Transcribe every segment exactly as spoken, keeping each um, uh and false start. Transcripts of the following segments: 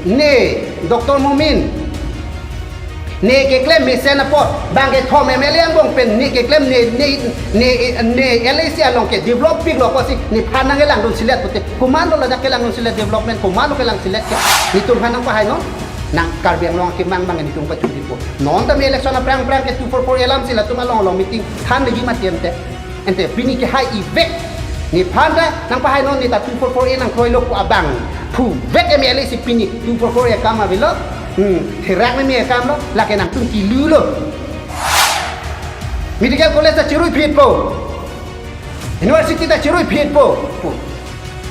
Ne Doctor Momin, ne keklem mesen apot, bang kethom M L A angbong pen ne keklem, ne ne ne ne L A C along ke develop piklo pusi nephan nangkelangdun silet pute. Komatlo ladak kelangdun silet development, komatlo kelang silet ke? Netum aphan nangpahai non. Nang Karbi Anglong akemang bang netum pachunji po. Non tame election aphrang aphrang ke two four four A alam si latum along along meeting thanji mati ante. Ante pini kehai ivek. Nephan ta nangpahai non, ne ta two four four A nangkroilo pu abang. Phu vek M L A si pini two four four A akam avelo. Hmm, therak meme akamlo, lake nangtum kilulo. Medical college ta chirui phitpo. University ta chirui phitpo. Pu.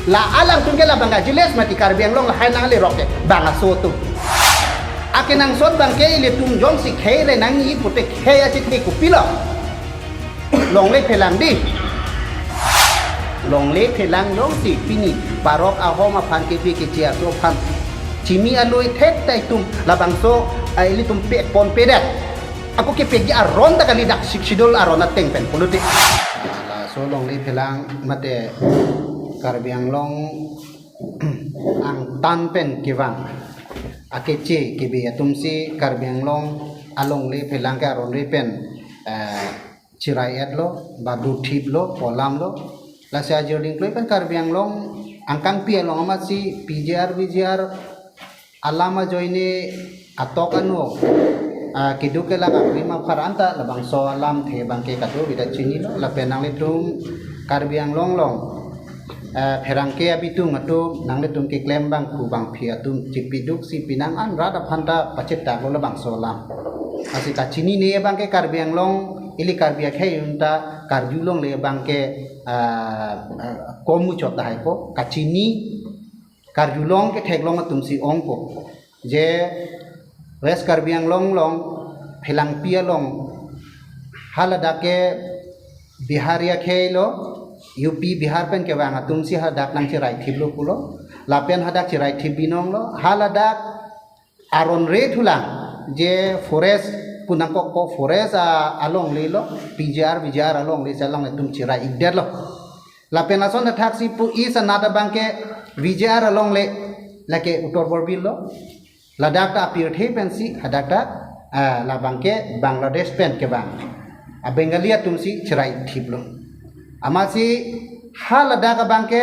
La alangtum ke labang ka jiles mati Karbi Anglong lahai nanglerok ke bang aso atum. Akenangsot bang ke ilitum jongsi khei le nangji pute khei achethe kopilo. Longle phelang dei. Longle phelang jongsi pini parok ahom aphan kepi keche aso aphan chimi alui thek ta itum labangso, ah, ilitum pekponpedet. Ako kepekji aron ta kali dak Sixth Schedule aron ateng pen politik. Laso longle phelang mate Karbi Anglong angtan pen kevang akeche kebe atumsi Karbi Anglong alongle phelang ke aronre pen, eh, chirai-etlo, ba dothiplo, polamlo. Lasi ajir dingkloi pen Karbi Anglong angkangpi along amatsi P G R, V G R alam ajoine atok anu, ah, keduk kelak aprim aphar anta labangso alamthe bang ke kadokave ta chinilo, lapen nanglitum Karbi Anglong along, eh, pherangke abitung atum nanglitum keklem bang ku bang phi atum chipiduksi pinang an rat aphan ta pachethaklo labangso alam. Lasi kachinine bang ke Karbi Anglong, ili Karbi akhei un ta karjulongle bang ke, ah, ah, kom muchot tahai ko, kachini karjulong ketheklong atumsi ongpo. Je West Karbi Anglong along phelangpi along haladak ke Bihari akheilo, U P Bihar pen kevang atumsi hadak nangchirai thiplo pulo, lapen hadak chirai thip binonglo, haladak aronre thulang, je forest pu nangkokpo, forest a alonglelo, P G R, V G R alongle si along atum chirai-ikdetlo. Lapen lason athaksi pu isa nada bang ke V G R alongle, lake Uttar Borbil lo. Ladak ta apirthe pensi, hadak ta, ah, labang ke Bangladesh pen kevang a Bengali atumsi chirai thiplo. Amatsi haladak abang ke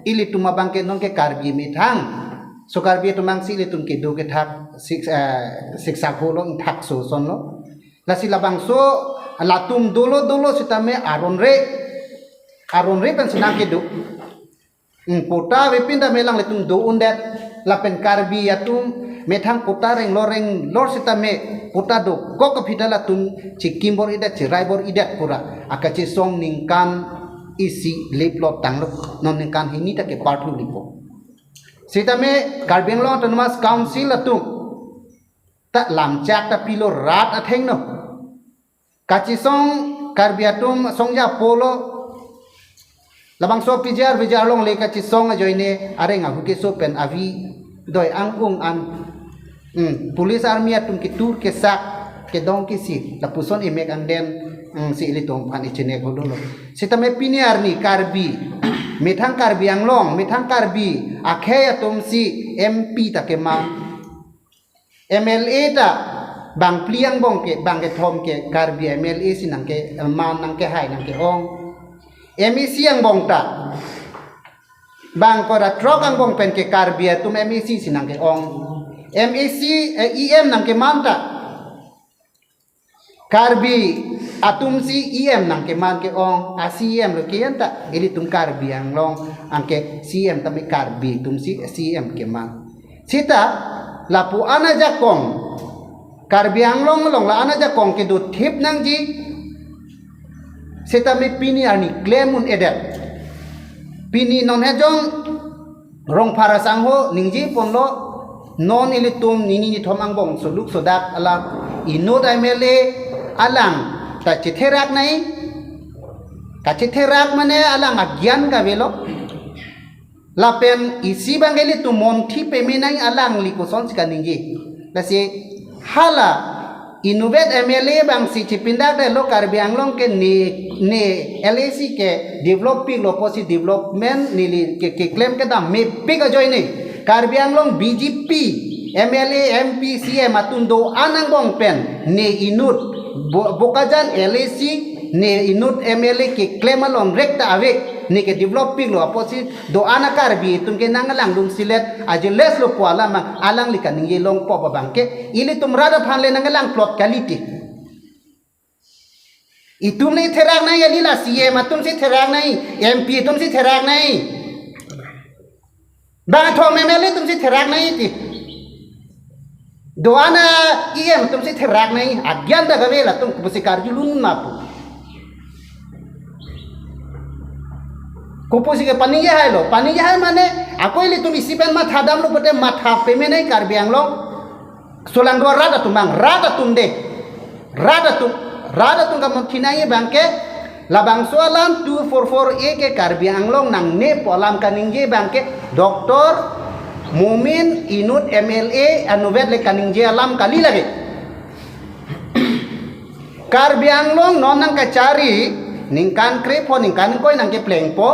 ilitum abang ke non ke Karbi methang. So Karbi atum angsi ilitum kedo kethak sik, eh, siksak holo, ingthak so sonlo. Lasi labangso latum dolo dolo sitame aronre, aronre pensi nangkedo. Hmm, patta avepin tame alanglitum do-undet, lapen Karbi atum methang patta renglor renglor sitame patta dokok aphi ta latum chikim bor-idet, chirai bor-idet pura. Akachesong ningkan isi leplot tanglo, non ningkan hini ta keparthu lipo. Sitame Karbi Anglong Autonomous Council atum ta lamchak ta pilo rat athengno. Kachesong Karbi atum songja polo. Labangso P G R V G R alongle kachesong ajoine areng ahu keso pen avi doi ang-ung an. Hmm, police army atum ketur kesak kedong kesi lapuson emek angden, hmm, si ilitum aphan ichinek holo lo. Sitame pini arni Karbi, methang Karbi Anglong, methang Karbi akhei atumsi M P ta keman. M L A ta bang phli angbong ke, bang kethom ke Karbi M L A si nangkeman, nangkehai, nangke-ong. M A C angbong ta bang kora throk angbong pen ke Karbi atum M A C si nangke-ong. M A C, eh, E M nangkeman ta Karbi atumsi E M nangkeman ke-ong, a C E M lo ke-en ta, ilitum Karbi Anglong anke C E M tame Karbi atumsi C E M keman. Sita lapu anajakong, Karbi Anglong along la anajakong kedothip nangji, sitame pini arni klem un-edet. Pini non hejong Rongphar asangho ningjeponlo, non ilitum nini nithom angbong soluk sodak alam inut M L A alang ta chetherak nai, kachetherak mane alang agyan kavelo. Lapen isi bang ilitum monthi peme nai, alangli kosonsi kaningje. Lasi hala inutvet M L A bangsi chepindakdetlo Karbi Anglong ke ne, ne L A C ke develop piklo pusi development neli ke, keklem kedam mepik ajoine. Karbi Anglong B J P M L A, M P, C M atum do-an angbong pen ne inut Bo- Bokajan L A C, ne inut M L A keklem along rek ta ave, ne ke develop piklo apotsi do-an a Karbi atum ke nanglang dun silet ajeles lo pu alam mang alangli kaningje longpo abang ke ilitum rat aphan le nanglang plot kalite. Itum le therak nai, ali la C M atum si therak nai, M P atum si therak nai. Bang thom M L A atum si therak nai ti. Do-an a E M atum si therak nai, agyan ta kave latum kopusi karjulun ma pu. Kopusi ke paningje hai lo, paningje hai mane, ako ilitum isi pen matha damlo pute matha peme nai Karbi Anglong. Solang do rat atum bang, rat atum de. Rat atum, rat atum kamu thinai bang ke, labangso alam two four four A ke Karbi Anglong nangne pu alam kaningje bang ke, Doctor Momin inut M L A anuvet le kaningje alam kali lagi. Karbi Anglong non nangkachari, ningkan krepho, ningkan ingkoi nangkeplengpo,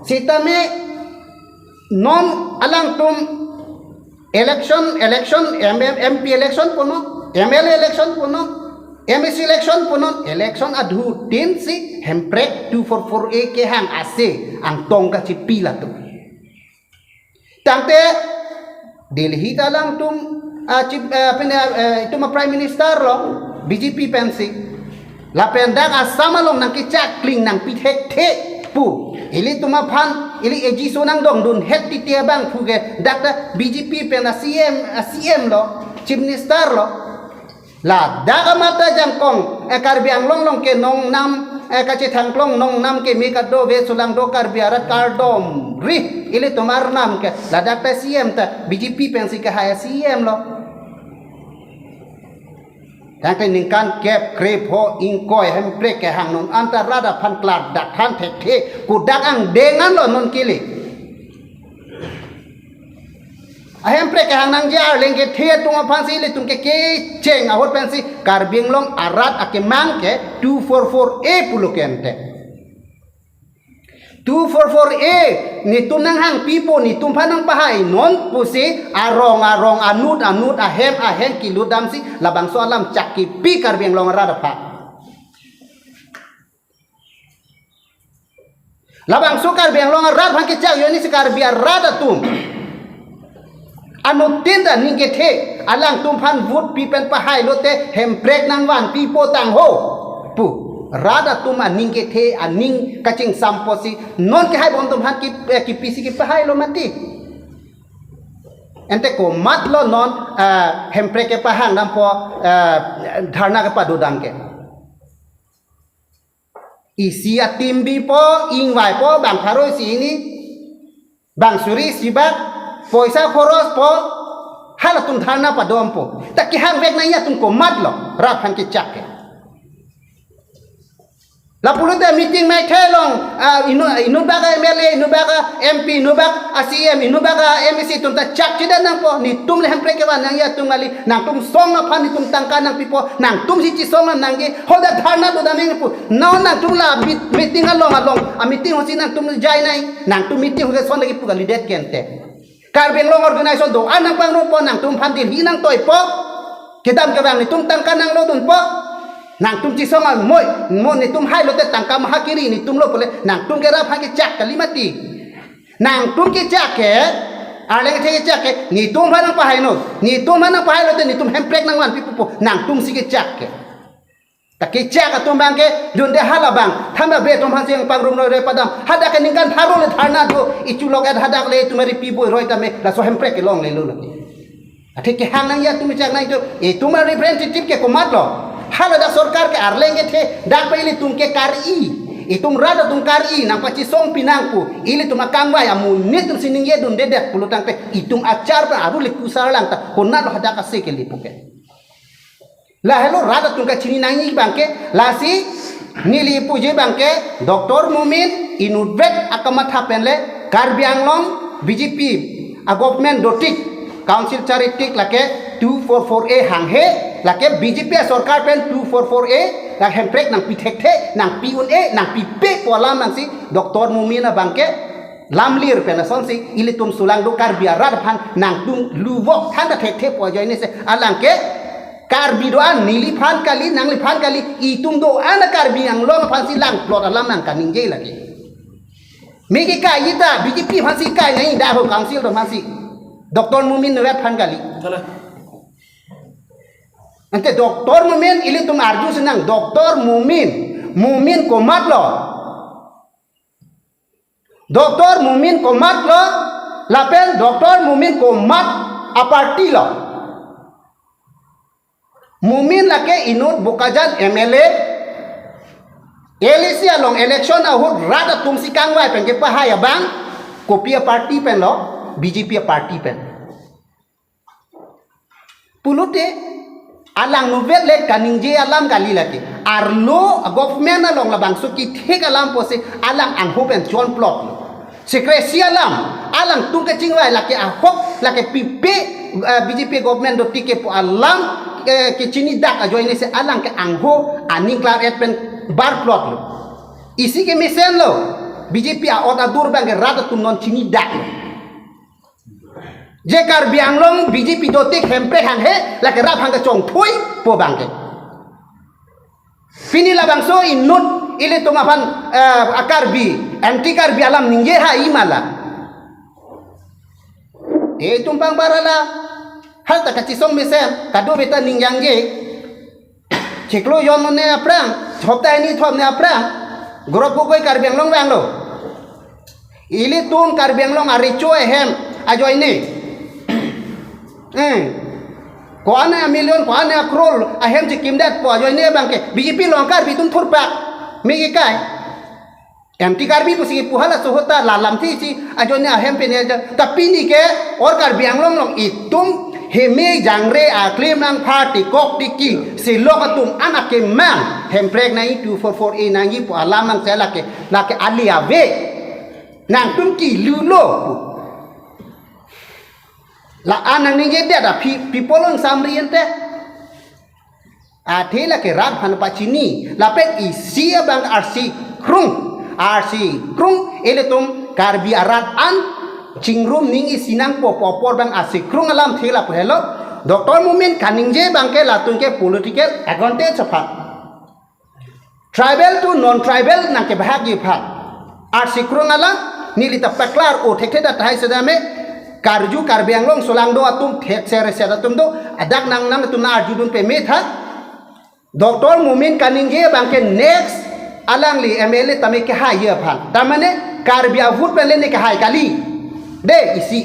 sitame non alangtum election, election, M- M- M P election punon, M L A election punon, M A C election punon, election adhutin si Hemprek two four four A kehang ase angtong kachipi latum. Tangte Delhi ta alangtum, ah, chief, ah, pine, ah, itum a Prime Minister lo, B J P pensi. Lapen dak Assam along nangkechak kling nangpi thekthe pu. Ilitum aphan, ili A G so nangdong dunhet titi abang pu ke, dak ta B J P pen a C M, a C M lo, Chief Minister lo. Ladak amat ta jangkong, eh, Karbi Anglong along ke nongnam, eh, kachethangklong nongnam keme kadokave solang do Karbi arat kardom ri ilitum arnam ke. Ladak ta C M ta B J P pensi kehai a C M lo. Tangte ningkan kep krepho ingkoi Hemprek kehang non anta rat aphan klardak than thekthe, kodak angdeng an lo non kili. A Hemprek kehang nangji Arleng kethe atum aphansi ilitum ke kecheng ahut pensi Karbi Anglong arat akemang ke two four four A pulo ke ante. Two four four A netum nanghangpipo, netum aphan nangpahainon pusi arong arong, anut anut, ahem ahem kilut damsi labangso alam chak kipi Karbi Anglong arat aphan. Labangso Karbi Anglong arat aphan kechak yo ni si Karbi arat atum. Anuttin ta aning kethe, alangtum aphan vote pi pen pahai lote Hemprek nangvanpipo tangho pu. Rat atum aning kethe, aning kachingsampo si non kehai bom atum aphan ki, eh, kipisi kepahai lo mati. Ante komat lo non, eh, Hemprek kepahang dampo, eh, dharna kepadodam ke. Isi atim bipo, ingvaipo, bang pharo isi hini, bang suri isi bak, poisa khoros po, halatum dharna padompo. Ta kehang vek nangji atum komat lo, rat aphan kechak ke. Lapulote meeting mai thelong, ah, inu, inut bak a M L A, inut bak a M P, inut bak a C M, inut bak a M A C atum ta chak chidan nangpo, netum le Hemprek kevan nangji atum kali, nangtum song aphan netum tangka nangpipo, nangtum si chisong nangji, hadak dharna dodam nangpo. Non nangtum la bit- meeting along along, a meeting hosi nangtum jai nai, nangtum meeting hosi son lagi pu kalidet ke ante. Karbi Anglong organization do-an nangpangrumpo, nangtum aphan Delhi nangtoipo, kedam kevang netum tangka nanglodunpo, nangtum chisong amoi, mo netum hai lote tangka maha kiri netum lo pule, nangtum ke rat aphan kechak kali mati. Nangtum kechak ke, Arleng kethe kechak ke, netum aphan nangpahainon, netum aphan nangpahai lote netum Hemprek nangvanpipo, nangtum si kechak ke. Ta kechak atum bang ke, dunde hala bang, thamba be atum aphan si nangpangrum roi roi padam, hadak ke ningkan pharo le dharna do, ichulok et hadak le itum ari pi boi roi tame, laso Hemprek kelongle lo lagi. Athe kehang nangji atum chak nangji atum, itum a representative ke komat lo. Haladak sorkar ke Arleng kethe, dak pa ilitum ke kari. Itum rat atum kari, nangpachisong pinang pu. Ilitum akangvai amonit atum si ningje dundedet pulo tangte, itum achar pa aru le kusar lang ta, konat lo hadak ase kelipo ke. Lahelo rat atum kachini nangji bang ke, lasi neli puji bang ke, Doctor Momin inutvet akamatha pen le, Karbi Anglong B J P a government dotik, council charitik lake two four four A hanghe, lake B J P a sorkar pen two four four A, la Hemprek nangpi thekthe, nangpi un-e, nangpipe pu alam nangsi, Doctor Momin abang ke, lamlir pen asonsi ilitum sulang do Karbi arat aphan nangtum luvok than ta thekthe pu ajoine si alang ke Karbi do-an neliphan kali, nangliphan kali, itum do-an a Karbi Anglong aphansi langplot alam nang kaningje lake. Miki kai ita B J P aphansi kai nai, Darbhung Council do aphansi. Doctor Momin Newet aphan kali. Tala. Ante Doctor Momin ilitum arju sinang, Doctor Momin, Momin komat lo. Doctor Momin komat lo, lapen Doctor Momin komat a party lo. Momin lake inut Bokajan M L A, L A C along election ahut rat atum si kangvai pen kepahai abang, kopi a party pen lo, B J P a party pen. Pulote, alang nuvet le kaningje alam kali lake. Arlo government along labangso kethek alam pusi alang angho pen chonplot lo. Secrecy alam, alangtum kachingvai lake ahok, lake pipe, eh, B J P government do tike pu alam, eh, kachinidak ajoine si alang ke angho aning klar-et pen barplot lo. Isi kemesen lo, B J P a-ot adur abang ke rat atum non chinidak lo. Je Karbi Anglong B J P dotik hemprek hanghe, lake rap hang kachongthui pu abang ke. Pini labangso inut ilitum aphan, eh, a Karbi, anti Karbi alam ningje ha imala. Te itum pangbar hala, hal ta kachisong mesen, kadokave ta ningjangje. Chiklo jon ne aphrang, hopta hini thom ne aphrang, Gaurav Gogoi Karbi Anglong vanglo. Ilitum Karbi Anglong arecho ahem ajoine. Eh. Ko-an a million, ko-an a crore ahem chekimdet pu ajoine abang ke B J P along Karbi atum thurpak. Miki kai. Anti Karbi pusi pu hala sohota lalam thi si ajoine ahem pen aja. Tapi neke or Karbi Anglong along itum heme jangre aklem nangpha tikok tiki silok atum an akemang hemprek nai two four four A nangji pu alam nang sela ke, lake ali ave. Nangtum kilu lo. La-an nangningjedet aphi people on samri ente. Athe lake rat aphan pachini, lapen isi abang arsi krung, arsi krung ilitum Karbi arat an chingrum ning isi nangpo pu apor abang arsi krung alamthe lapu helo, Doctor Momin kaningje abang ke latum ke political advantage aphan. Tribal to non-tribal nangkebahagi aphan. Arsi krung alam, neli ta paklar o thekthe dak tahai sedame, karju Karbi Anglong sulang do atum, thet ser ser atum do, adak nang nangtum na arjudun peme tha. Doctor Momin kaningje abang ke next alangli M L A tame kehai aphan. Tamane Karbi avote pen le ne kehai kali. De isi.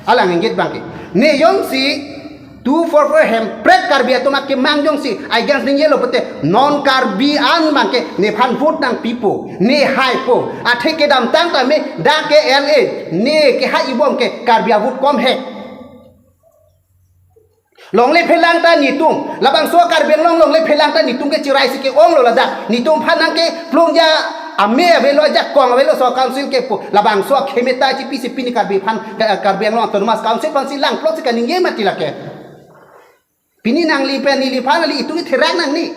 Alang inggit abang ke. Ne jongsi two four four hemprek Karbi atum akemang jongsi, against ningjelo pute, non Karbi an abang ke nephan vote nangpipo, ne haipo, athe kedamtang tame dak ke L A, ne kehai ibom ke Karbi avote kom he. Longle phelang ta netum, labangso Karbi Anglong longle phelang ta netum ke chirai si ke-onglo ladak, netum aphan nangkeplongja ame avelo, ajakong avelo, so council kepu, labangso akhemeta chipi si pini Karbi aphan, Ka-, Karbi Anglong Autonomous Council aphansi langplot si kaningje mati lake. Pini nangli pen neliphan ali itum therak nangne.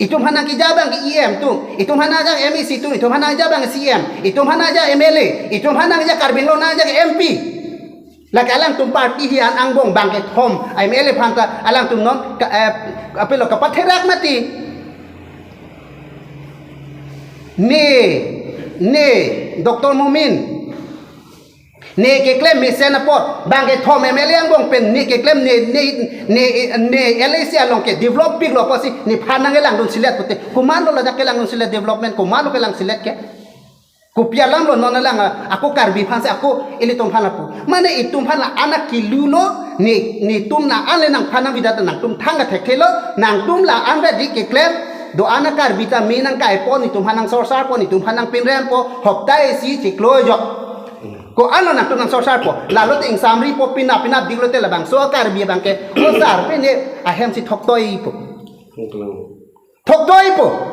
Itum aphan nangkeja abang ke E M atum, itum aphan nangja M A C atum, itum aphan nangja abang C M, itum aphan nangja M L A, itum aphan nangja Karbi Anglong nangja M P. Lake alangtum party hi an angbong abang kethom M L A aphan ta alangtum non ka, eh, apilo kapatherak mati. Ne, ne, Doctor Momin. Ne keklem mesen apot, abang kethom M L A angbong pen, ne keklem ne, ne, ne, ne L A C along ke develop piklo apotsi, nephan nangkelangdun silet pute. Komatlo ladak kelangdun silet development, komatlo kelang silet ke. Kopi alamlo non alang, ah, ako Karbi aphansi, ako ilitum aphan lapu. Mane itum aphan la-an akilu lo, ne, netum la-an le nangphan nangvedet nangtum thang kathekthelo, nangtum la-an ba di keklem, do-an a Karbi tame nangkaipo, netum aphan nangsorsarpo, netum aphan nangpinrempo, hopta isi chiklo jok. Ko-anlo nangtum nangsorsarpo, lalo te ingsamripo, pinap pinap diklo te labangso a Karbi abang ke, o sar pe ne ahem si thoktoipo. Thoktoipo.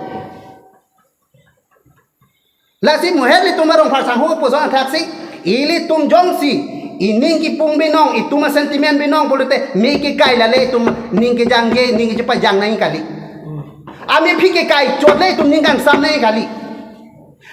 Lasi muhet ilitum arong pharsang ho puson athaksi, ilitum jongsi ining kipung binong, itum asentiment binong pulote, me kekai lale itum ning kejangje, ning kejepajang nangji kali. Amephi kekai chot le itum ning kangsam nangji kali.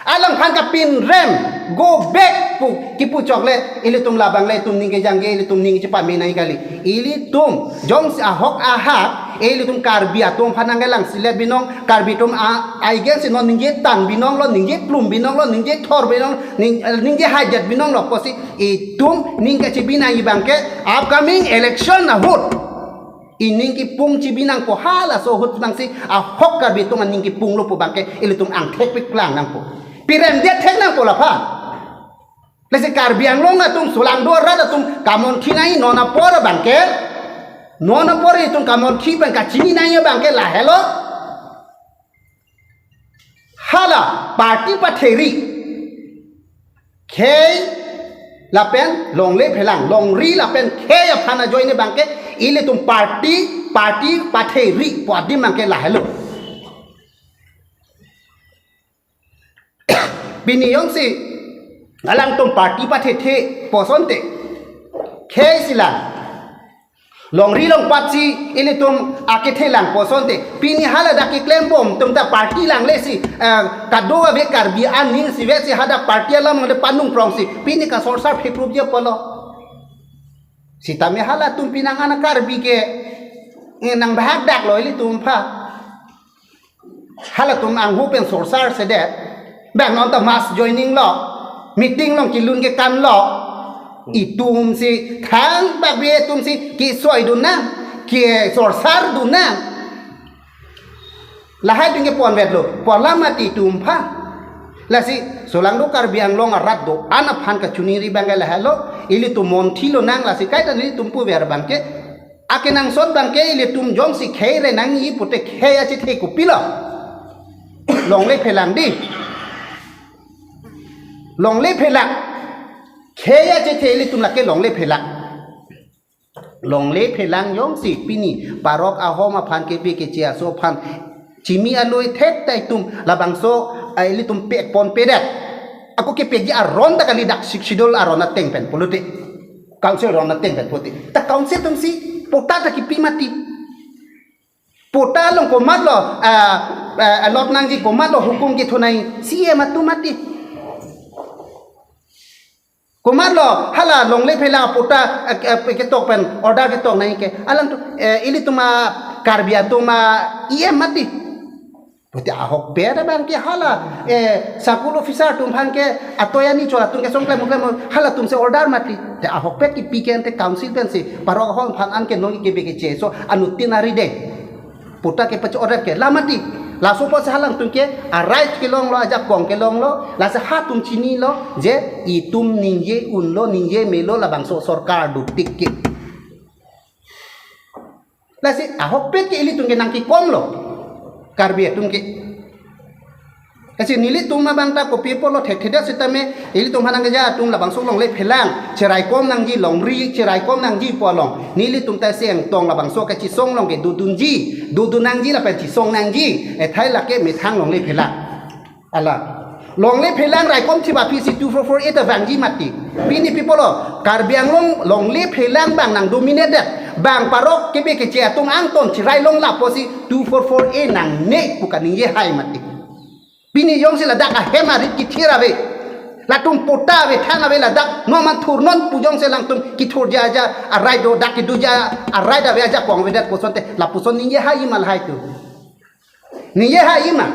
Alangphan kapinrem, go back pu kipu chokle, ilitum labang le itum ning kejangje, ilitum ning chepame nai kali. Ilitum jongsi ahok ahak, ilitum Karbi atum aphan nangkelang silet binong, Karbi atum a, aigen si non ningje tan binong lo, ningje plum binong lo, ningje thor binong, ning, ningje hajat binong lo, pusi itum ning kachebi nangji abangke, upcoming election ahut ining kipung chebi nangpo, halaso ahut nangsi ahok Karbi atum aning kipung lo pu abangke ilitum angthek piklang nangpo. Piremdet thek nangpo lapha. Lasi Karbi Anglong atum, solangdo arat atum kamonkhi nangji non apor abangke, non apor itum kamonkhi abang kachini nangji abangke lahelo. Hala party patheri khei lapen longle phelang, longri lapen khei aphan ajoine abangke ilitum party, party patheri pu adim abangke lahelo. Pini jongsi alangtum party pathethe pu asonte khei si lang, longri longpat si ilitum akethe lang pu asonte, pini hala dak keklembom atum ta party langle si, eh, kado ave Karbi aning si vet si hadak party alam nang panung prong si pini kasorsar pheprup je pulo. Sitame halatum pinang ana Karbi ke, eh, nang bahak dak lo ilitum aphan. Halatum anghu pen sorsar sedet. Bang non ta mass joining lo, meeting along kelun kekan lo. Itum si thang bak bi itum si kesoi dun nang, kesorsar dun nang. Lahai atum ke ponvet lo, pon lam mati itum aphan. Lasi solangdo Karbi Anglong arat do-an aphan kachiningri abangke lahelo, ilitum monthi lonang, lasi kaita nelitum puver abangke, akenangsot abangke ilitum jongsi khei re nangji pute khei achethe kopilo? Longle phelang di. Longle phelang. Khei achethe ilitum lake longle phelang. Longle phelang jongsi pini parok ahom aphan kebi keche aso aphan chimi aloi thek ta itum labangso, ah, ilitum pek ponpedet. Ako kepekji aron ta kali dak Sixth Schedule aron ateng pen pulote, council aron ateng pen pulote. Ta council atum si patta ta kipi mati. Patta along komatlo, ah, ah, allot nangji, komatlo hukum kethu nangji, C E M atum mati. Komatlo hala longle phelang patta, eh, eh, ketok pen order ketok nangji ke. Alangtum, eh, ilitum a Karbi atum a E M mati. Pute ahokpet abangke hala, eh, circle officer atum aphan ke atoya ni chora atum ke song klem klem halatum si order mati. Te ahokpet kipi ke ante council pen si parok ahom aphan an ke nong kebi keche aso anuttin ari de. Patta kepacho order ke lam mati. Laso apotsi halangtum ke a-right kelonglo, ajakong kelonglo, lasi halatum chinilo je itum ningje unlo, ningje melo labangso sorkar dotik ke. Lasi ahokpet ke ilitum ke nangkekomlo Karbi atum ke. Lasi nelitum abang ta kopi apotlo thekthedet sitame, ilitum aphan nangkeja atum labangso longle phelang cheraikom nangji, longri cheraikom nangji pu along nelitum ta seng tong labangso kachisong along ke dodunji, dodun nangji lapen chisong nangji. Ethai lake methang longle phelang. Ala longle phelang raikom thip aphi si two four four A ta vangji mati. Pini pi pulo, Karbi Anglong longle phelang abang nang dominate det. Bang parok kebi keche atum angton cherai long lapusi two four four A nangne pu kaningje hai mati. Pini jongsi ladak ahem arit kithir ave, latum patta ave, thang ave, ladak non man thur non pu jongsi alangtum kithurji aja a-right do, dak kedoji a-right ave, ajakong avedet pu asonte, lapuson ningje haiji ma lahai atum? Ningje haiji ma?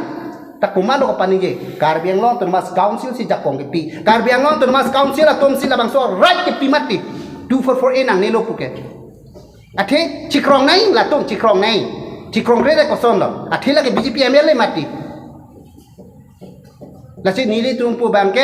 Ta komatlo kapaningje? Karbi Anglong Autonomous Council si jakong kepi. Karbi Anglong Autonomous Council atum si labangso right kepi mati. Two four four A nangnelo puke. Athe chikrong nangji, latum chikrong nangji. Chikrongkre de kosonlo? Athe lake B J P M L A mati. Lasi nelitum pu abangke,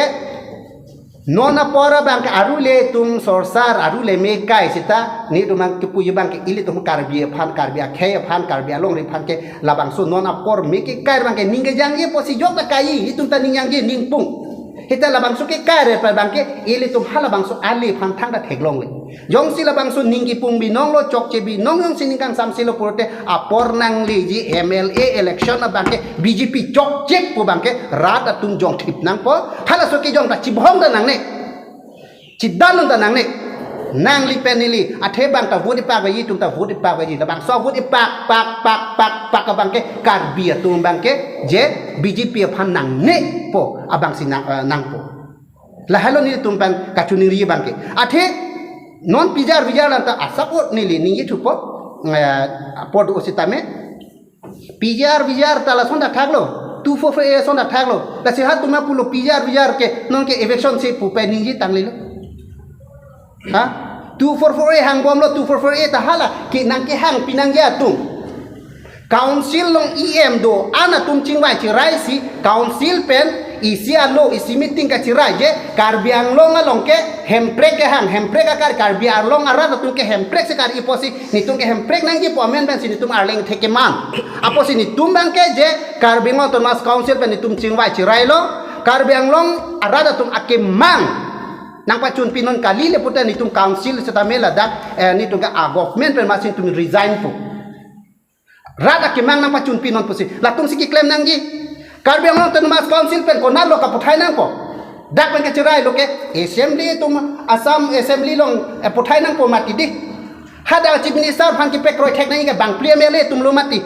non apor abangke arule atum sorsar, arule me kai seta, nelitum abang kepuji abangke ilitum Karbi aphan, Karbi akhei aphan, Karbi alongri aphan ke labangso non apor me kekai abangke ning kejangje pusi jok ta kai, itum ta ning jangje ningpung. Seta labangso kekai re pu abangke ilitum halabangso ale aphan thangta theklongle. Jongsi labangso ning kipung binonglo, chokche binong, jongsi ning kangsamselo pulote apor nangleji M L A election abangke B J P chokche pu abangke rat atum jongthip nangpo, halaso kejong ta chibhong ta nangne. Chidan ta nangne. Nangli pen neli, athe bang ta vote ipak baji, itum ta vote ipak baji. Labangso vote ipak, pak, pak, pak, pak abang ke Karbi atum abang ke, je B J P aphan nangnepo abang si nang, eh, nangpo. Lahelo nelitum pen kachiningri abang ke. Athe non pijar vijar lanta asap o neli ningje thupo, eh, apor do sitame. Pijar vijar ta lason dak thaklo, two four four A lason dak thaklo. Lasi ha tuma pulo pijar vijar ke, non ke eviction si pu pen ningje tanglelo. Ha? Two four four A hangbomlo, two four four A ta hala ke nangkehang pinangji atum. Council along E M do-an atum chingvai chirai si, council pen isi alo, isi meeting kachirai je, Karbi Anglong along ke Hemprek kehang, Hemprek akar Karbi Anglong arat atum ke Hemprek si kari apotsi, netum ke Hemprek nangjipo amen pensi netum arleng thek keman. Apotsi netum abang ke je Karbi Anglong Autonomous Council pen netum chingvai chirailo, Karbi Anglong arat atum akemang nangpachun pinon kali le pute netum council sitame ladak, eh, netum ke a government pen masi netum resign po. Rat akemang nangpachun pinon pusi. Latum si keklem nangji. Karbi Anglong Autonomous Council pen konatlo kaputhai nangpo. Dak pen kachirailo ke assembly atum, Assam Assembly along, eh, puthai nangpo mati di. Hadak Chief Minister aphan kepakroi thek nangji ke bangphli M L A atumlo mati.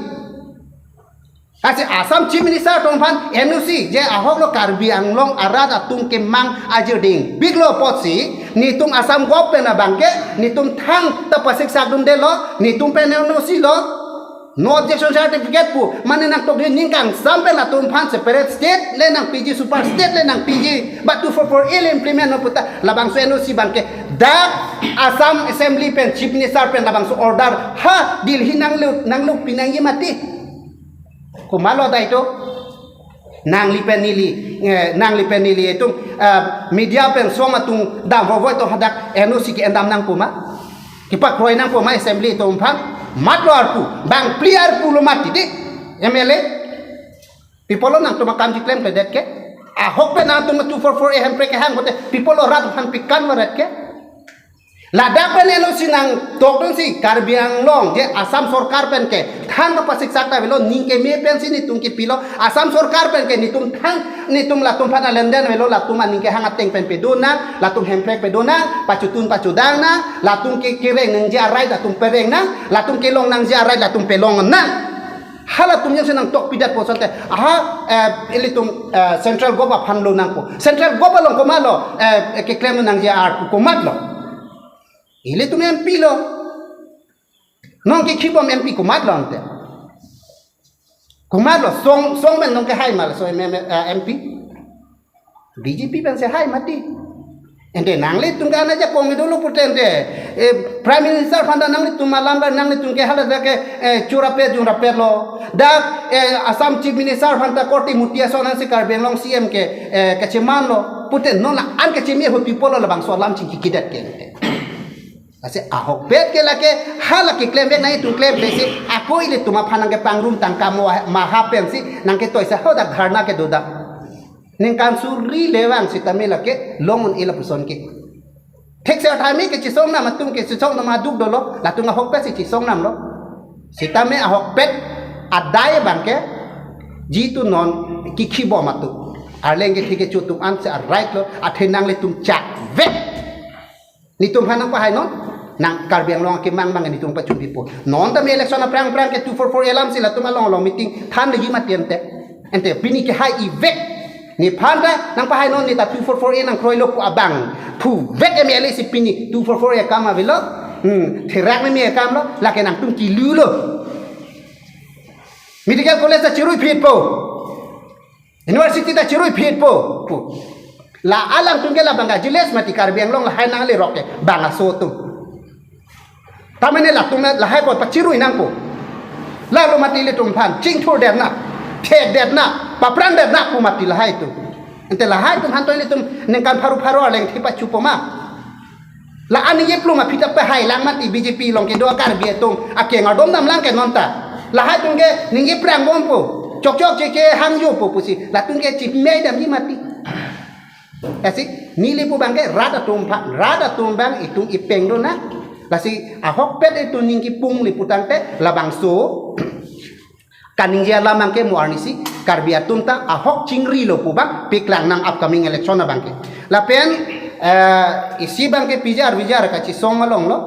Lasi Assam Chief Minister atum aphan N O C je ahoklo Karbi Anglong arat atum kemang ajirding. Biglo apotsi netum Assam government abang ke netum thangta pasik sakdundelo, netum pen N O C lo. No objection certificate pu, mane nangtokdun ningkan sam pen latum aphan separate state le nangpiji, super state le nangpiji, but two four four A le implement non puta labangso N O C abang ke dak Assam Assembly pen Chief Minister pen labangso order ha Delhi nanglu, nanglu pinangji mati. Komatlo dai to? Nangli pen neli, eh, nangli pen neli itum, eh, media pen song atum dam vovoi to hadak N O C ke-endam nangpo ma? Kepakroi nangpo ma assembly atum aphan? Matlo arpu, bangphli arpu lo mati di M L A. Pi apotlo nangtum akam chiklemkledet ke? Ahok pen nangtum two four four A Hemprek kehang pute pi apotlo rat aphan pikan varet ke? Ladak pen N O C nangtokdunsi Karbi Anglong je Assam sorkar pen ke thangta pasik sakta avelo, ning keme pensi netum kepilo. Assam sorkar pen ke netum thang, netum latum aphan alenden avelo, latum aning kehang ateng pen pedun nang, latum Hemprek pedun nang, pachutun pachudang nang, latum ke kereng nangji arai latum pereng nang, latum kelong nangji arai latum pelong nang. Halatum jongsi nangtokpidet po asonte, aha, eh, ilitum, eh, central gov aphan lo nangpo. Central gov along komatlo, eh, keklem nangji arpu komatlo? Ilitum M P lo. Non kekhibom M P komatlo ante? Komatlo, song, song men non kehai ma laso M M, eh, M P? B J P pensi hai mati. Ante nanglitum ke anajakong dolo pute ante, eh, Prime Minister aphan ta nanglitum alam ba nanglitum ke hala dak ke, eh, churapet jungrapetlo. Dak, eh, Assam Chief Minister aphan ta korte muti ason ansi Karbi Anglong C M ke, eh, kachemanlo. Pute non la-an kacheme ahut pi apotlo labangso alam chingkikidet ke ante? Lasi ahokpet ke lake hala keklemvek nangji atum klemkle si, ako ilitum aphan nangkepangrum tangka mo maha pensi nangketoi sa hadak dharna kedo dak. Ningkan suri le vang sitame lake long un-e lapuson ke. Thik se athami kechisong nam atum kechisong nam aduk dolo, latum ahokpet si chisong namlo. Sitame ahokpet adai abang ke jitu non kekhibom atum. Arleng kethe kecho atum ansi a-right lo, athe nanglitum chakvek. Netum aphan nangpahai non, nang Karbi Anglong akemang abang netum pachun pipo. Non tame election aphrang aphrang ke two four four A alam si latum along along meeting than legi mati ante. Ante pini kehai ivek. Nephan ta nangpahai non, ne ta two four four A nangkroilo pu abang. Phuvek M L A si pini two four four A akam avelo. Hmm, therak meme akam lo, lake nangtum kilu lo. Medical college ta chirui phit po. University ta chirui phit po pu. La alangtum ke labang ka jiles mati Karbi Anglong lahai nanglerok ke bang aso atum. Tamane latum lahai po pachirui nangpo. Lalo mati ilitum aphan chingthurdet nang, thekdet nang, paprangdet nang pu mati lahai atum. Ante lahai atum aphan to ilitum ningkan pharo pharo arleng thi pachupo ma? La-an ningje plum aphi ta pehai lang mati B J P along kedo a-Karbi atum akeng ardom damlang ke non ta. Lahai atum ke ningje prangbompo. Chokchok che kehangjopo pusi. Latum ke chipmei damji mati. Lasi neli pu abang ke rat atum aphan, rat atum abang itum ipeng do na. Lasi ahokpet itum ning kipung le pu tangte labangso kaningje alam abang ke mo arnisi Karbi atum ta ahok chingrilo pu abang piklang nang upcoming election abang ke. Lapen Eh, isi abangke P G R V G R kachisong along lo.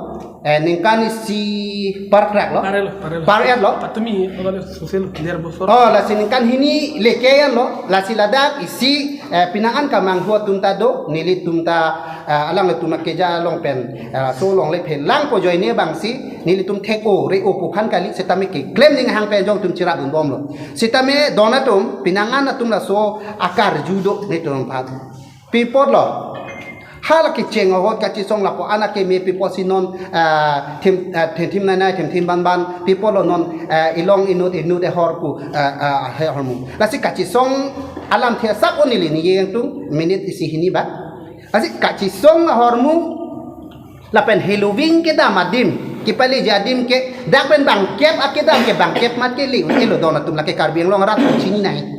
Eh, ningkan isi par krak lo. Par-et lo, par-et lo. Par-et lo. Patumi, abang social leader bosor. Oh, lasi ningkan hini leke yan lo. Lasi ladak isi, eh, pinangan kamanghu atum ta do. Nelitum ta, eh, alanglitum akeja along pen, eh, so longle phelangpo ajoine abangsi nelitum thek-o re-o pu aphan kali, setame keklem ning hang pen jongtum chirap dunbom lo. Setame don atum, pinangan atum laso akarju do nelitum aphan. Pi apot lo. Hala kecheng ahut kachisong lapu-an akeme pi apotsi non, ah, thim, ah, thim thim nai nai, thim thim ban ban, pi apot lo non, ah, ilong inut inut ehor pu, ah, ah, he ahormu. Lasi kachisong alamthe asap o neli ningje tung minute isi hini ba. Lasi kachisong ahormu lapen heloving kedam adim, kepaleji adim ke, dak pen bangkep akedam ke bangkep mat ke le un-elo don atum, lake Karbi Anglong arat chini nai.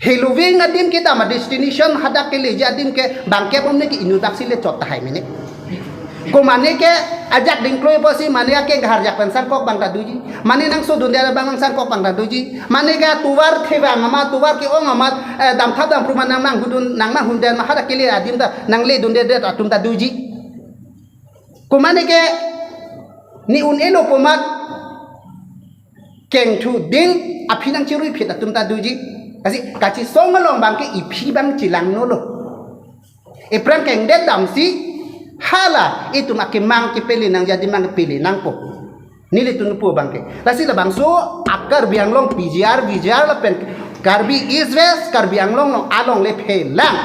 Heloving adim kedam a-destination hadak keleji adim ke bangkep om ne ke inut aksi le chot tahai mene. Ko mane ke ajak dingkloi apotsi mane akeng kahar jak pen sangkok abang ta doji. Mane nangso dunde abang nang sangkok abang ta doji. Mane ke tovar thevang amat, tovar ke-ong amat, eh, damthap dampru ma nang nanghudun, nang nanghun den ma hadak kele adim ta nangle dundedet atum ta doji. Ko mane ke ne un-elo pu amat kengthu ding aphi nangchiruiphit atum ta doji. Lasi kachisong along abangke iphi abang chelangno lo. Iphrang kengdet damsi hala itum akemang kepele nangji adim abang kepele nangpo. Nelitum pu abangke. Lasi labangso a-Karbi Anglong P G R, V G R lapen Karbi East West, Karbi Anglong along, alongle phelang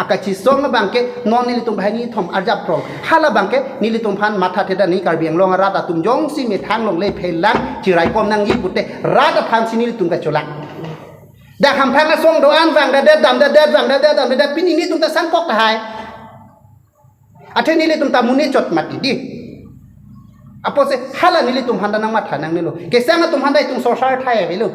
akachisong abangke non nelitum banghini thom arjap krong. Hala abangke nelitum aphan matha theda ni Karbi Anglong arat atum jongsi methang longle phelang chiraikom nangji pute rat aphansi nelitum kacholang. Dak hamphang asong do-an vangdadet damdadet vangdadet damdadet pini nelitum ta sangkok tahai. Athe nelitum ta muni chot mati di. Apotsi hala nelitum aphan ta nangmatha nangnelo. Kesang atum aphan ta itum sorsar thai avelo.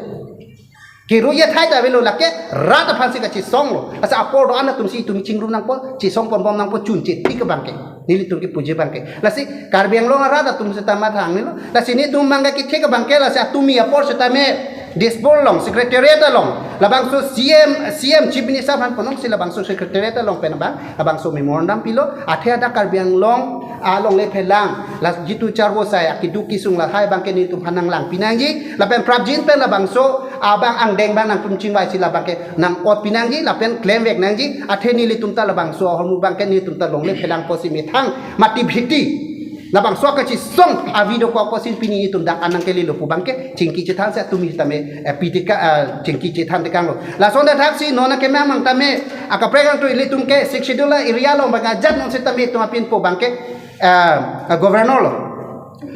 Kiru ye thai ta avelo, lake rat aphansi kachisong lo. Asa apor do-an atumsi itum chingrum nangpo, chisong ponbom nangpo, chunche tik abangke. Nelitum kepuji abangke. Lasi Karbi Anglong arat atum seta matha nangnelo. Lasi nelitum abangke kethek abangke, lasi atumi apor setame Dispur along, Secretariat along, labangso C M, C M Chief Minister aphan ponongsi labangso Secretariat along pen abang, labangso memorandum pilo, athe hadak Karbi Anglong alongle phelang, la jitu charvo sai, akeduk kesung lahai abangke nelitum aphan nanglang pinangji, lapen prapjin pen labangso abang angdeng abang nangtum chingvaisi labangke nang-ot pinangji, lapen klemvek nangji, athe nelitum ta labangso ahormu abangke nelitum ta longle phelang apotsi methang mati bhiti. Labangso akachisong avi dokok apotsi pini itum dak anang kelelo pu abangke chingki chethan si atumi tame, eh, pitika, eh, chingki chethan tekanglo. Lason da thaksi non akemang mang tame akaprek angtui ilitum ke Sixth Schedule area along abang ajat non setame itum apinpo abangke, eh, eh, governor lo.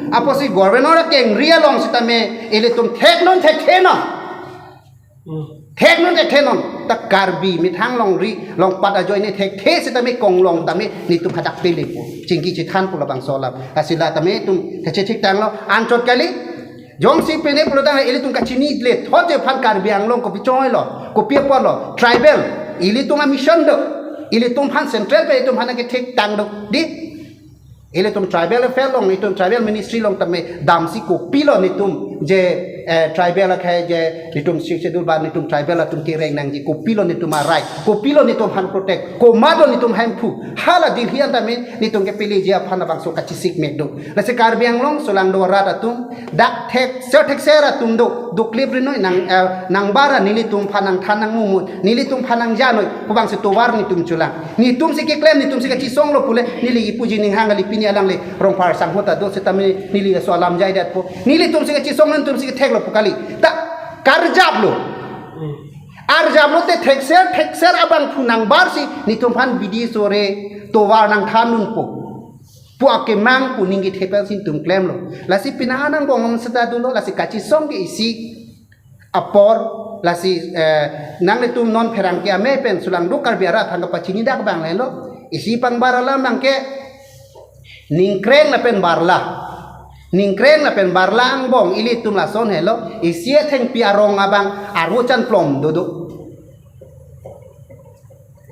Apotsi governor akengri along setame ilitum theknon thekthenon. Theknon thekthenon ta Karbi methang longri longpat ajoine thekthe setame konglong tame nelitum hadak pelepo. Chingki chethanpo labangso alam. Asila tame itum kachethik tanglo anchot kali. Jongsi pene pulotang ilitum kachini le thot je aphan Karbi Anglong kopi choi lo, kopi apor lo, tribal. Ilitum a-mission do. Ilitum aphan central pen itum aphan kethek tang do. Di Ilitum tribal affair along, itum tribal ministry along tame damsi kopilo nelitum je, eh, tribal akhai je nelitum Sixth Schedule ba nelitum tribal atum kereng nangji, kopilo nelitum a-right, kopilo nelitum aphan protect, komat do nelitum Hemphu, hala Delhi an tame nelitum kepeleji aphan labangso kachesik mek do. Lasi Karbi Anglong solangdo arat atum, dak thekser thekser atum do, doklip rinoi nang, eh, nangbar nelitum aphan nangthan nangmumut, nelitum aphan nangjanoi, pu abangsi tovar nelitum cholang. Nelitumsi keklem, nelitumsi kachisonglo pule, neli ipuji ninghang kali pini alangle Rongphar sangho ta do setame neli laso alam jaidetpo. Nelitumsi kachisong, nelitumsi ketheklo pu kali. Ta karjaplo. Arjaplote thekser, thekser abangphu nangbarsi, nelitum aphan bidi sore tovar nangthan dunpo. Pu akemang pu ning kethe pensi nelitum klemlo. Lasi pina anang bongong seta dunlo, lasi kachisong ke isi apor, lasi, eh, nanglitum non pherangke amei pen solangdo Karbi arat aphan kapachini dak abang helo. Isi pangbar alam abangke Ningkreng lapen Barla. Ningkreng lapen Barla angbong ilitum lason helo. Isi athengpi arong abang arvo chanplom dodo.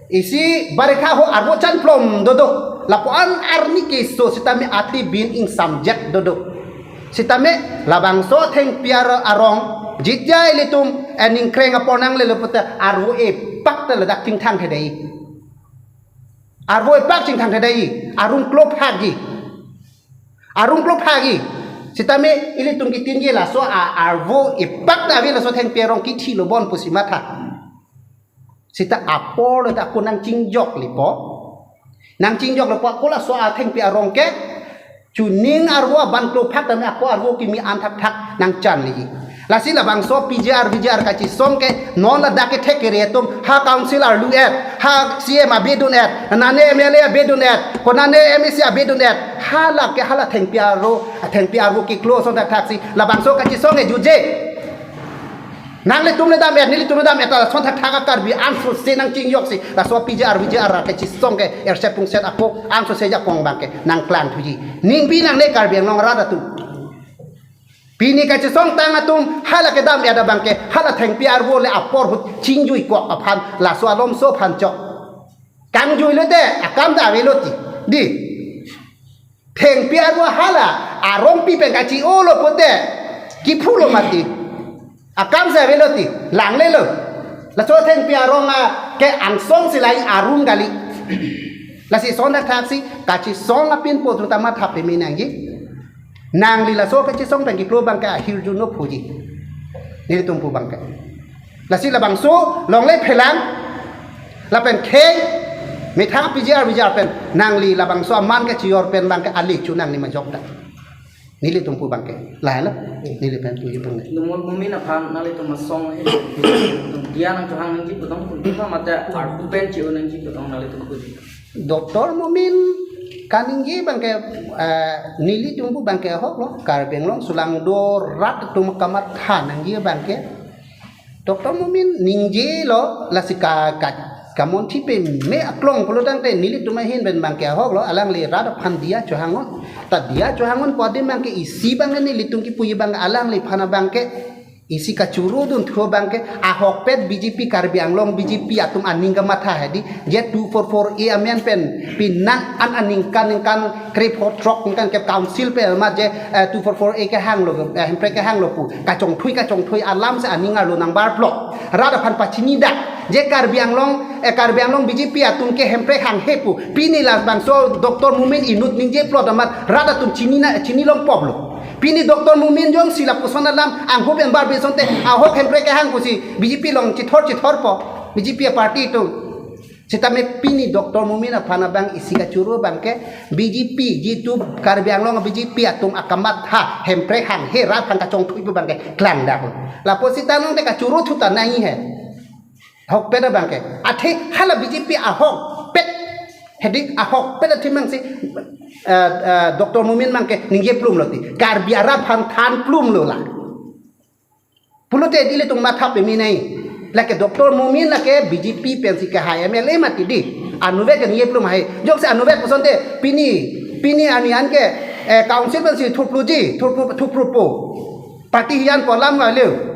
Isi Barekha ho arvo chanplom dodo. Lapu-an arni keso setame ati bin ingsamjak dodo. Setame labangso athengpi ar-, arong, jitya ilitum, eh, Ningkreng apor nanglelo pute arvo epak ta ladak tingthang hedei. Arvo epak chingthang thedai, arum klo phakji. Arum klo phakji. Sitame ilitum kitingje laso a-, arvo epak ta ave laso Thengpi arong kithi lo bon pusi matha. Sita apor lo ta ako nangchingjok lipo. Nangchingjok lipo ako laso a-Thengpi arong ke. Chuning arvo aban klo phak tame ako arvo kimi an thakthak nangchan liji. Lasi labangso P G R, V G R kachisong ke non ladak kethek kere atum ha council arlu et, ha C M abedun et, nane M L A abedun et, konane M A C abedun et, hala ke hala Thengpi arvo, Thengpi arvo kiklo ason thakthaksi labangso kachisong e juje. Nanglitum le dam et, nelitum le dam et, lason thakthak a Karbi ansose nangchingjoksi, laso P G R, V G R kachisong ke erset pungset ako ansose jakong abangke nangklang thuji. Ning bi nangne Karbi Anglong arat atum. Pini kachisongtang atum hala kedam et abangke, hala Thengpi arvo le apor ahut chingjuikok aphan, laso alomso aphan chok. Kangjui lote akam ta avelo ti. Di. Thengpi arvo hala arongpi pen kachi-o lo pote kiphu lo mati. Akam si avelo ti, langle lo. Laso Thengpi arong a ke angsong si lahai arum kali. Lasi ason thakthaksi kachisong apin po tru ta matha peme nangji. Nangli laso kachisong pen kiklo abangke ahirjuno phuji. Nelitum pu abangke. Lasi labangso longle phelang lapen khei methang P G R, V G R pen nangli labangso aman kachijor pen abangke ale chu nangli majok ta. Nelitum pu abangke. Lahai lo. Neli pen pu abangke. Numal Mumin aphan nanglitum asong he. Diya nangchohang nangji putong pun. Mate arpu pen chi-o nangji putong nanglitum pu. Doctor Mumin kaningje abangke, eh, nelitum pu abangke ahok lo, Karbi Anglong sulangdo rat atum kamatha nangji abangke. Doctor Mumin ningje lo, lasi ka, ka, kamonthi peme aklong pulo tangte nelitum ahin pen abangke ahok lo, alangli rat aphan diya chohangnon. Ta diya chohangnon pu adim abangke isi abangke nelitum kipuji abangke alangliphan abangke isi kachoro dunthu abangke ahokpet B J P, Karbi Anglong B J P atum aning kamatha hedi, je two four four A amen pen penang an aningkan ningkan krepho throk ningkan ke council pen amat je, eh, two four four A kehanglo, eh, Hemprek kehanglo pu kachongthui kachongthui alam si aning arlo nangbarplok. Rat aphan pachinidak je Karbi Anglong, eh, Karbi Anglong B J P atum ke Hemprek hanghe pu. Pini labangso Doctor Mumin inut ningjeplot amat rat atum chinina, chinilongpoplo. Pini Doctor Mumin jongsi lapuson alam anghup embar bisonte ahok Hemprek kehang pusi B J P along chithor chithorpo, B J P aparty atum. Sitame pini Doctor Mumin aphan abang isi kachoro abangke B J P, jitu Karbi Anglong B J P atum akamatha Hemprek hanghe rat aphan kachongthui pu abangke klangdak. Lapu sita nonte kachoro thu ta nangji he. Ahokpet abangke. Athe hala B J P ahokpet. Hedi ahokpet athe mang si, eh, eh, Doctor Mumin abangke ningjeplum lo ti. Karbi arat aphan thanplum lo la. Pulote ilitum matha peme nai. Lake Doctor Mumin lake B J P pensi kehai M L A mati di. Anove ke ningjeplum hai. Jongsi anove pusonte pini, pini ani an ke, eh, council pensi thupluji, thuplu, thuplupo. Party hiyan pu alam kali.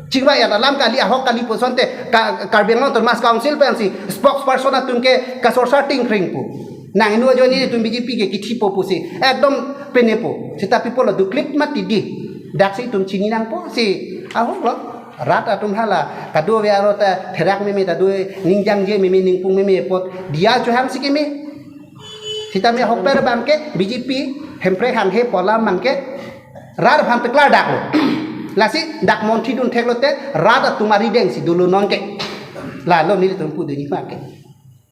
Chingvai alam kali, ahok kali pusonte ka-, Karbi Anglong Autonomous Council pensi spokesperson atum ke kasorsar tingkring pu. Nang inu ajoine itum B J P ke kithipo pusi. Ekdom penepo. Sita people lo duklik mati di. Daksi itum chini nangpo si. Ahok lo. Rat atum hala. Kadokave arlo ta therak meme ta do, ningjangje meme, ningpung meme apot diya chohangsi keme. Sitame ahokpet abangke B J P Hemprek hanghe pu alam abangke rat aphan peklardaklo. Lasi dak monthi duntheklote rat atum arideng si dolo nonke. Lalo nelitum pudunji abangke.